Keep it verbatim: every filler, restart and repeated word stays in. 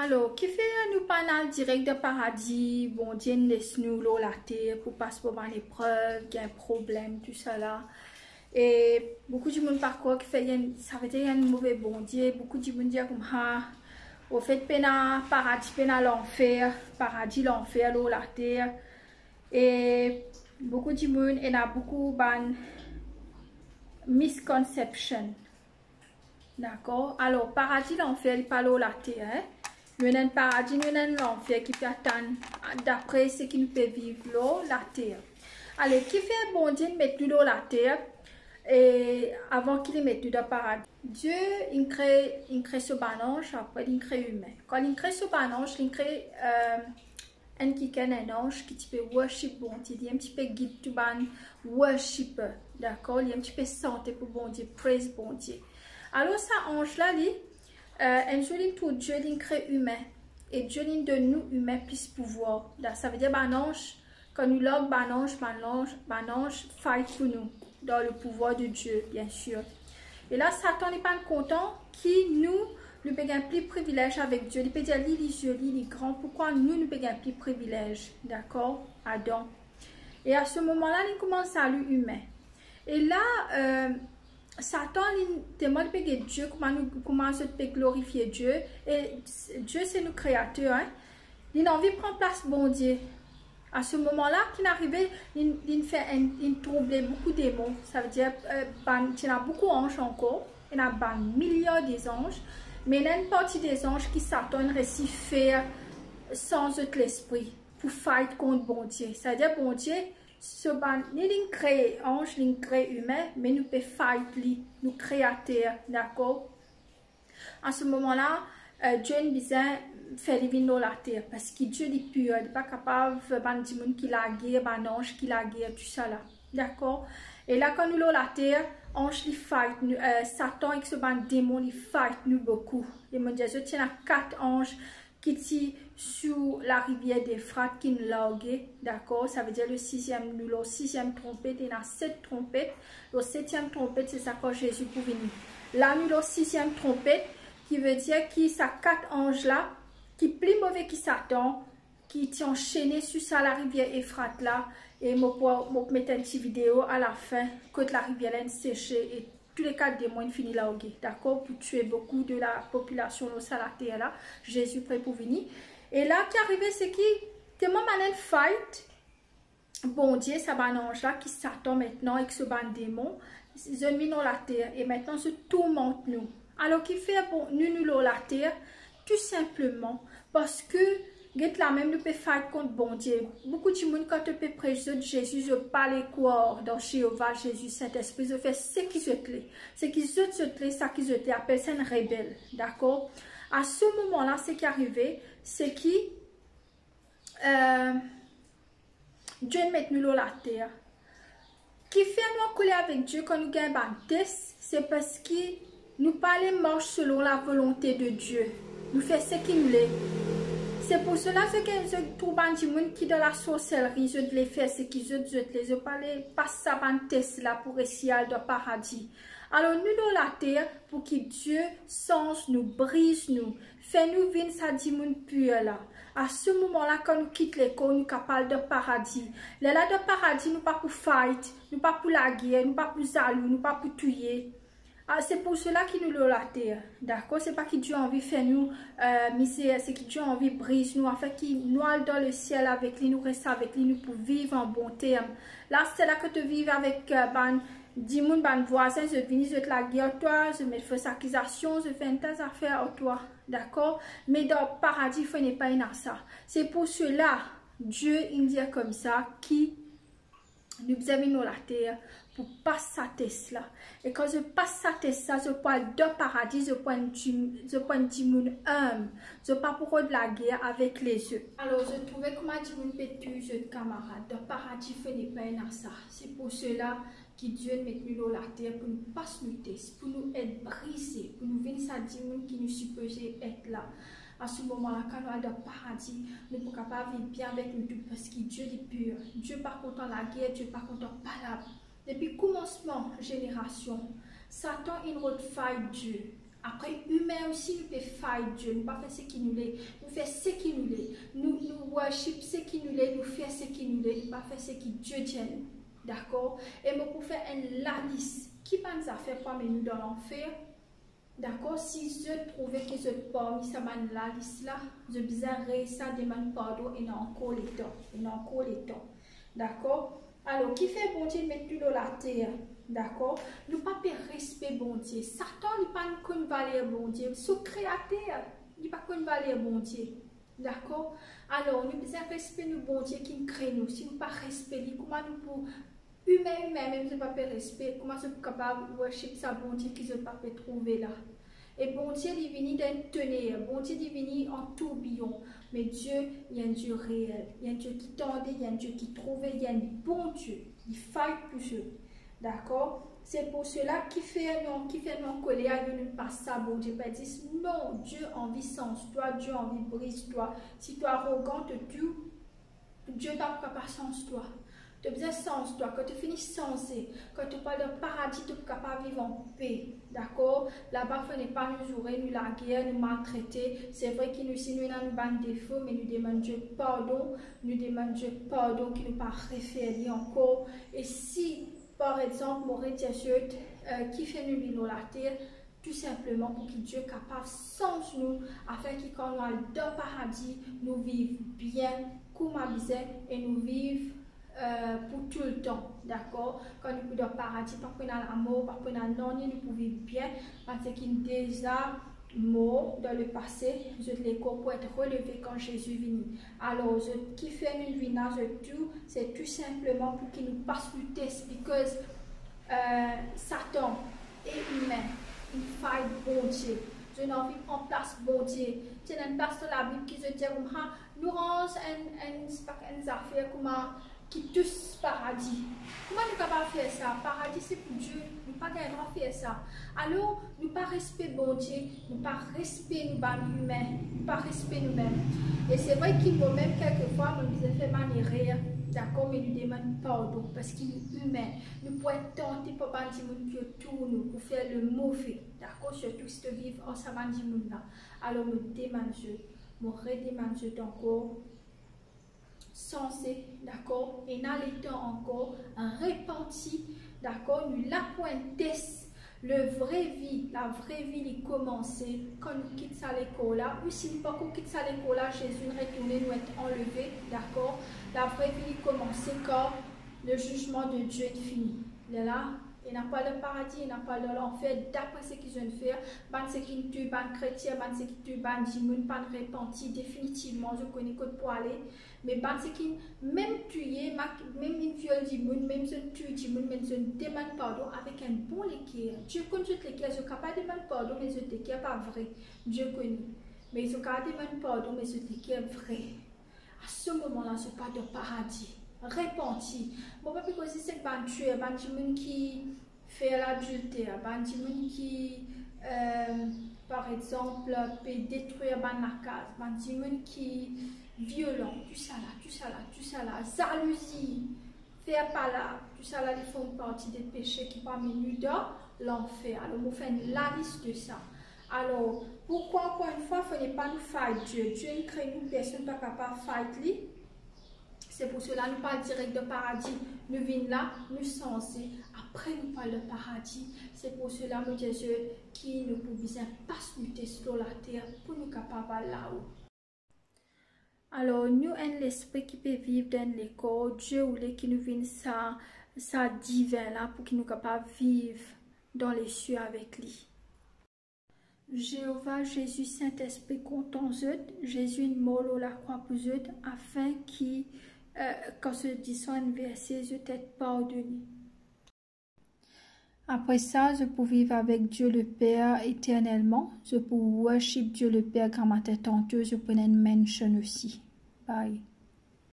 Alor, kifer nou pa'nn al direk dan paradi? Bondie inn les nou lor later pou pas par bann eprev, gagn problem, tousala. E boukou dimoun pa krwar kifer enn, savedir enn move Bondie. Boukou dimoun dir koumsa, ofet pena paradi, pena lanfer, paradi, lanfer lor later. E boukou dimoun ena boukou bann misconception. Dakor? Alor, paradi, lanfer, li pa lor later, en. Nou ena enn paradi, nou ena enn lanfer ki pe atann, dapre seki nou pe viv lor later. Ale, kifer Bondie inn met nou lor later, e avan ki li met nou dan paradi? Die inn kre, inn kre so bann anz, apre li inn kre imin. Kan li inn kre so bann anz, li inn kre, eh, enn kikenn, enn anz ki ti pe worship Bondie, li enn ti pe gid tou bann worshipper, dakor? Li enn ti pe sante pou Bondie, praise Bondie. Alor sa anz la, li, eh, enn zour li trouv Die, li inn kre imin. E Die, li inn donn nou imin plis pouvwar. Da, savedir bann anz, kan nou larg bann anz, bann anz, bann anz fight pou nou, dan le pouvwar de Die, biensir. E la, Satan, li pa'nn kontan ki nou, nou pe gagn pli privilez avek Die. Li pe dir, li, li zoli, li gran, poukwa nou, nou pe gagn pli privilez? Dakor? Adan. E a se moman la, li koumans al imin. E la, eh, Satan, li, telman li pe get Die, kouma nou, kouma zot pe glorifie Die, e Die se nou kreater, en, li ena anvi pran plas Bondie. A se moman la, ki inn arive, li, li fer enn, li trouble boukou demon, savedir, eh, bann, ti ena boukou anz ankor, ena bann miliar de zanz, me ena enn parti de zanz ki Satan inn resi fer sanz zot lespri pou fight kont Bondie. Savedir Bondie, so bann, li, li inn kre anz, li inn kre imin, me nou pe fight li, nou kreater, dakor? A se moman la, eh, Die inn bizin fer li vinn lor later, parski Die li pir, li pa kapav bann dimoun ki lager, bann anz ki lager, tousala. Dakor? E la, kan nou lor later, anz li fight nou, eh, Satan ek so bann demon, li fight nou boukou. E mo dir zot, ti ena kat anz ki ti sou larivier Efrat ki inn large, dakor? Savedir le siziem, nou lor siziem tronpet, ena set tronpet. Lor setiem tronpet, se sa kan Zezi pou vini. La, nou lor siziem tronpet, ki vedir ki sa kat anz la, ki pli move ki Satan, ki ti ansene sou sa larivier Efrat la, e mo pou, mo pou met enn ti video alafin, kot larivier la inn sese, e toule kat demon inn fini large, dakor, pou tue boukou de lapopilasion lor sa later la, Zezi pre pou vini. E la, ki arive, se ki, telman bann inn fight Bondie, sa bann anz la, ki Satan aster ek so bann demon, zot vinn lor later, e aster zot tourmant nou. Alor, kifer, bon, nou, nou lor later? Tou sinpleman, parski, get la mem, nou pe fight kont Bondie. Boukou dimoun, kan to pe pres zot Zezi, zot pa le krwar dan Zeova, Zezi, Sintespri, zot fer seki zot le. Seki zot, zot le, seki zot le, apel sa enn rebel, dakor? A se moman la, seki arive, seki, eh, Die inn met nou lor later. Kifer nou ankoler avek Die kan nou gagn bann tes? Se parski nou pa le mars selon lavolonte de Die. Nou fer seki nou le. Se pou sela, zot, zot trouv bann dimoun ki dan lasorselri, zot le fer seki zot, zot le, zot pa le pas sa bann tes la pou resi al dan paradi. Alor, nou lor later, pou ki Die sanz nou, briz nou, fer nou vinn sa dimoun pir la. A se moman la, kan nou kit lekor, nou kapav al dan paradi. Lerla dan paradi, nou pa pou fight, nou pa pou lager, nou pa pou zalou, nou pa pou touye. Ah, se pou sela ki nou lor later, dakor? Se pa ki Die anvi fer nou, eh, mizer, se ki Die anvi briz nou, afin ki nou al dan lesiel avek li, nou res avek li, nou pou viv an bon term. La, se la ki to viv avek, eh, bann dimoun, bann vwazin, zot vini, zot lager ar twa, zot met fos akizasion, zot fer enn ta zafer ar twa, dakor? Me dan paradi, fode pa ena sa. Se pou sela, Die inn dir koumsa ki nou bizin vinn lor later pou pas sa tes la. E kan zot pas sa tes la, zot pou al dan paradi, zot pou enn dim-, zot pou enn dimoun inb. Zot pa pou rod lager avek lezot. Alor, zot trouve kouma dimoun pe touy zot kamarad. Dan paradi, fode pa ena sa. Se pou sela ki Die met nou lor later pou nou pas nou tes, pou nou et brize, pou nou vinn sa dimoun ki nou sipoze et la. A se moman la, kan nou al dan paradi, nou pou kapav viv bien avek nou tou, parski Die li pir. Die pa kontan lager, Die pa kontan palab. Depi koumansman zenerasion, Satan inn rod fight Die. Apre, imin osi, nou pe fight Dieu, nou pa fer seki nou le, nou fer seki nou le, nou, nou worship seki nou le, nou fer seki nou le, nou pa fer seki Dieu dir nou. Dakor? E mo pou fer enn lalis ki bann zafer pou amenn nou dan lanfer. Dakor? Si zot trouve ki zot parmi sa bann lalis la, zot bizin reysi a demann pardon, ena ankor letan, ena ankor letan. Dakor? Alor, kifer Bondie met nou lor later? Dakor? Nou pa pe respe Bondie. Satan, li pa konn valer Bondie. So kreater, li pa konn valer Bondie. Dakor? Alor, nou bizin respe nou Bondie ki kre nou. Si nou pa respe li, kouma nou pou, imin, imin mem, zot pa pe respe, kouma zot pou kapav worship sa Bondie ki zot pa pe trouve la? E Bondie, li vini dan enn toner, Bondie, li vini an tourbiyon. Me Die, li enn Die reel, li enn Die ki tande, li enn Die ki trouve, li enn bon Die, li fight pou zot. Dakor? Se pou sela ki fer nou, ki fer nou ankoler, nou pas sa Bondie, pa dir, non, Die anvi sanz twa, Die anvi briz twa. Si to arogan, to tou, Die pa pou kapav sanz twa. To bizin sanz twa. Kan to fini sanze, kan to pou al dan paradi, to pou kapav viv anpe. Dakor? Laba, fode pa nou zoure, nou lager, nou maltrete. Se vre ki nou, si nou ena nou bann defo, me nou demann Die pardon, nou demann Die pardon ki nou pa refer li ankor. E si, par exanp, mo redir zot, eh, kifer nou vinn lor later, tou sinpleman pou ki Die kapav sanz nou, afin ki kan nou al dan paradi, nou viv bien kouma bizin e nou viv, eh, pou toultan, dakor? Kan nou pou dan paradi, pa pou ena lamor, pa pou ena nanye, nou pou viv bien, parski deza mor dan lepase, zot lekor pou et releve kan Zezi vini. Alor, zot, kifer nou vinn la, zot tou, se tou sinpleman pou ki nou pas nou tes, because, eh, Satan e imin, inn fight Bondie. Zot ena anvi pran plas Bondie. Ti ena enn plas dan Labib ki zot dir koumsa, nou ranz enn, enn, enn zafer kouma ki tous paradi. Kouma nou kapav fer sa? Paradi se pou Die, nou pa gagn drwa fer sa. Alor, nou pa respe Bondie, nou pa respe nou bann imin, nou pa respe noumem. E se vre ki momem, kelkefwa, nou bizin fer bann erer, dakor, me nou demann pardon, parski nou imin, nou pou et tante par bann dimoun ki otour nou pou fer lemove, dakor, sirtou si to viv ar sa bann dimoun la. Alor, mo demann zot, mo redemann zot ankor, sanze, dakor? Ena letan ankor, repanti, dakor? Nou la pou enn tes. Le vre vi, lavre vi, li koumanse kan nou kit sa lekor la, ou si nou pankor kit sa lekor la, Zezi inn retourne, nou et anleve, dakor? Lavre vi, li koumanse kan le zizman de Die inn fini. Lerla, ena pou al dan paradi, ena pou al dan lanfer, dapre seki zot inn fer. Bann seki inn touy bann kretien, bann seki touy bann dimoun, pa'nn repanti, definitivman, zot kone kot pou ale. Me bann seki mem touye, ma-, mem inn viol dimoun, mem zot touy dimoun, me zot demann pardon avek enn bon leker. Die konn zot leker, zot kapav demann pardon, me zot leker pa vre. Die kone. Me zot kapav demann pardon, me zot leker vre. A se moman la, zot pou al dan paradi. Repanti. Mo pa pe koze sek bann tyer, bann dimoun ki fer ladilter, bann dimoun ki, eh, par exanp, pe detrir bann lakaz, bann dimoun ki violan, tousala, tousala, tousala, zalouzi, fer palab, tousala, li form parti de pese ki pou amenn nou dan lanfer. Alor, mo fer enn lalis de sa. Alor, poukwa, ankor enn fwa, fode pa nou fight Die? Die inn kre nou, personn pa kapav fight li. Se pou sela nou pa al direk dan paradi. Nou vinn la, nou sanze, apre nou pou al dan paradi. Se pou sela mo dir zot ki nou pou bizin pas nou tes lor later pou nou kapav al lao. Alor, nou enn lespri ki pe viv dan enn lekor, Die oule ki nou vinn sa, sa divin la pou ki nou kapav viv dan lesie avek li. Zeova, Zezi, Sintespri kontan zot, Zezi inn mor lor lakrwa pou zot, afin ki, eh, kan zot disan enn verse, zot et pardone. Apre sa, zot pou viv avek Die Leper eternelman, zot pou worship Die Leper gramatin tanto, zot pou ena enn mansion osi. Bye.